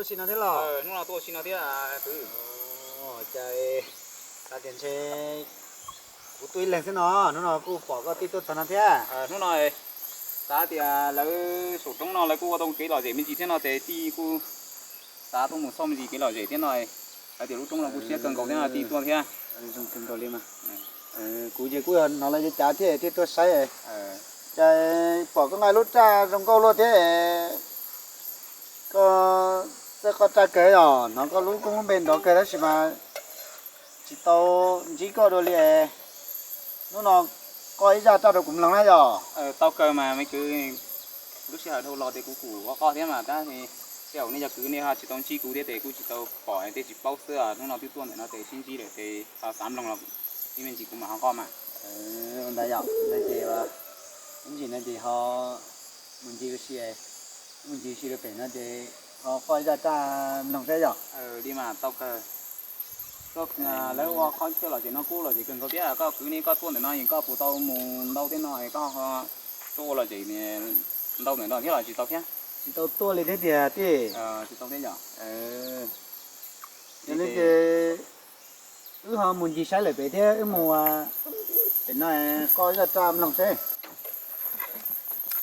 Ua si no thiab los? Hnub no tuaj ua si no thiab kwv. Cas xav tias ntshe kuv tuaj ib leeg xwb no, hnub no kuj pom koj tij tuaj txog no thiab. Hnub no xav tias lawv saum roob no lawv kuj ua tau kev lom zem me ntsis thiab no ces tij kuj xav tuaj mus xauj me ntsis kev lom zem thiab no. Xav tias lub roob no kuj siab kawg nkaus thiab no tij tuaj thiab. Kuv ces kuj yog hnov lawv cav thiab thiaj tuaj saib. Cas pom koj nqa lub raj zoo nkauj luaj thiab. Koj txawj qoj raj kawg yog hnov koj lub koob lub npe nrov kawg tab sis mas tsis tau ntsib koj dua li. Hnub no qoj ib zaj raj rau kuv mloog na yog. Tau kawg mas me kwv, lub sij hawm dhau los ces kuv kuj ua qoj thiab mas tab sis tej zaum nej cov kwv nej ho tsis tau ntsib kuv thiab ces kuj tsis tau pom tej tsis paub xwb. Hnub no twb tuaj ntawm no ces sib ntsib lawm ces xav mloog los ib me ntsis kuv mam ho qoj mas. Ntawd yom, ntawd ces ib ntsis no ces ho mus ncig ua si, mus ncig ua si rau pem no ces ho qoj ib zaj raj mloog thiab yom. Li mas tau kawg. Koj lawv ua qhov chaw lom zem no kuj lom zem kawg nkaus thiab koj kwv ne koj tuaj ntawm no es koj puas tau mus ntau thiab no es koj tuaj ua lom zem ntau ntawm no thiab los tsis tau thiab? Tsis tau tuaj li thiab tiag tij. Tsis tau thiab yom. Yog li ces wb ho mus ncig saib lawm pem thiab wb mus pem no qoj zaj raj mloog seb.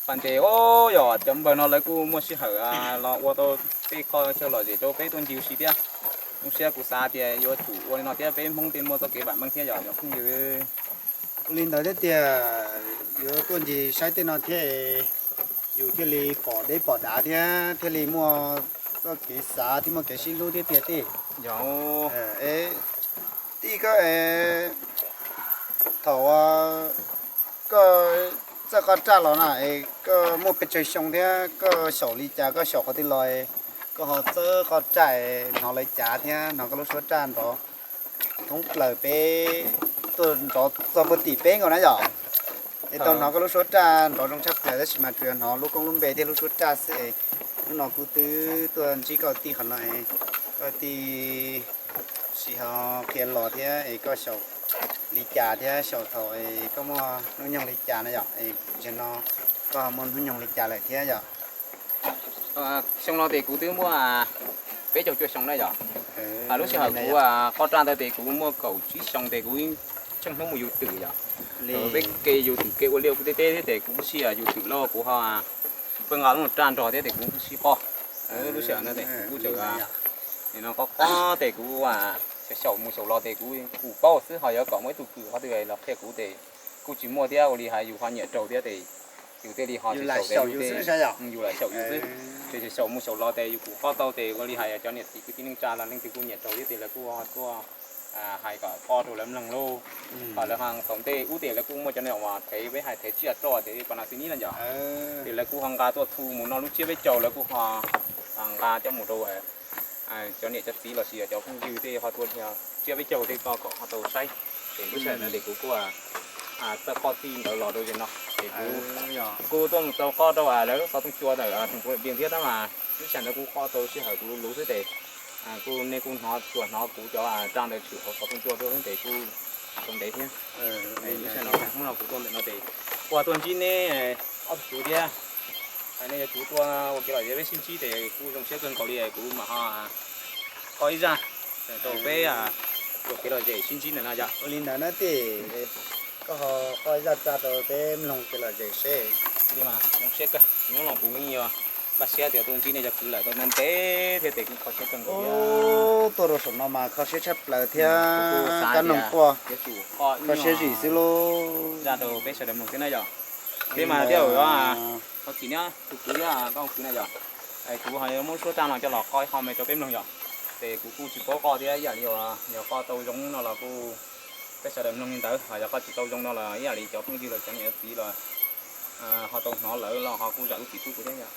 Pas ntes os yog cov npawg no lawv kuj muaj sij hawm los ua tau tej qhov chaw lom zem rau peb tuaj ncig ua si thiab. Zoo siab kuv xav tias yuav tsum ua li no thiab peb Hmoob thiaj muaj txoj kev vam meej thiab yom cov phooj ywg. Ua li ntawd thiab tias yuav tuaj ncig saib tej no thiab yus thiaj li pom deb pom dav thiab thiaj li muaj txoj kev xav thiab muaj kev sib hlub thiab tiag tij. Yog tij koj es thaum koj txawj qoj raj los na es koj muaj pes tsawg xyoo thiab koj xyaum li cas koj xyaum qhov twg los koj ho txawj qoj raj es hnov lawv cav thiab hnov koj lub suab raj nrov thoob plaws peb tuaj nrov txog puag tim peb nkaus na yom. Es tau hnov koj lub suab raj nrov zoo tshaj plaws tab sis mas tsuas yog hnov lub koob lub npe thiab lub suab raj xwb es hnub no kuv twb tuaj ntsib koj tij qhov no es koj tij sim ho qhia los thiab es koj xyaum li cas thiab xyaum thaum es koj muaj hnub nyoog li cas na yom es zaum no koj ho muaj hnub nyoog li cas lawm thiab yom. Xyoo no ces kuv twb muaj peb caug cuaj xyoo na yom. Lub sij hawm kuv qoj raj ntawd ces kuv muaj kaum tsib xyoo ces kuv tsheej hnub mus yug twm yom. Peb ke yug twm ke ua liaj ua teb teb thiab ces kuv sij hawm yug twm los kuv ho pheej nqa lub raj nrog thiab ces kuv sib qoj. Lub sij hawm no ces kuv kuj tseem no qoj qoj ces kuv xyaum mus xyaum los ces kuv kuj paub xwb ho yuav kom muaj ib tug kwv qhov twg los qhia kuv ces kuj tsis muaj thiab ua li hais yus ho nyiam raug thiab ces yus thiaj li ho xyaum yus xwb. Yus lam xyaum yus xwb ces xyaum mus xyaum los ces yus kuj qoj tau ces ua li hais cov niam txiv kwv tij neej tsa los leej twg kuj nyiam raug thiab ces lawv kuj ho tuaj hais kom qoj rau lawv mloog lauj. Ho lawv ho thaum ntej ub ces lawv kuj muaj cov niam uas thev peb hais thev tsiaj roj ces pas nas xi nib no yom. Ces lawv kuj ho nqa tuaj thu mus noj lub tsiab peb caug lawv kuj ho nqa coj mus rau cov niam cov txiv los sis cov phooj ywg tej ho tuaj tsiab peb caug tej ko kom ho tau saib. Ces lub sij hawm no ces kuv kuj txawj qoj txij ntawd los rau zaum no ces kuv kuj tuaj mus tau qoj rau lawv xov tooj cua ntawm Tseem Puv Diaj thiab tab mas lub sij hawm ntawd kuj qoj tau sij hawm kuv luv luv xwb ces kuj nej kuj hnov tsuas hnov kuv cov raj ntawd tshwm hauv xov tooj cua tuaj xwb ces kuj tau ntev thiab. Lub sij hawm no Hmoob no kuv tuaj ntawm no ces kuj tuaj ntsib neb ob tug kwv thiab. Nej cov kwv tuaj ua kev lom zem peb sib ntsib ces kuj zoo siab kawg nkaus li kuv mam ho qoj ib zaj rau peb ua kev lom zem sib ntsib ntawm no yom. Ua li ntawd na tij, koj ho qoj ib zaj raj rau peb mloog kev lom zem seb. Li mas zoo siab kawg, hnub no kuv yeej yuav npaj siab tias tuaj ntsib nej cov kwv lawm tau ntev ntev thiab ces kuj kho siab kawg nkaus li. Tuaj rau saum no mas kho siab tshaj plaws thiab kab noog quaj, kho siab zim xwb lauj. Zaj rau peb sawv daws mloog thiab na yom. Li mas thiab thov txim na tus kwv thiab koj kwv na yom. Kuv ho muab suab raj no coj los qoj ib qho me rau peb mloog yom. Ces kuv kuj tsis paub qoj thiab ib yam li yog qoj tau zoo no los kuj peb sawv daws mloog li ntawd, ho yog qoj tsis tau zoo no los ib yam li cov phooj ywg los cov niam cov txiv los ho tau hnov lawm los ho kuj zam lub txim pub kuv thiab yom.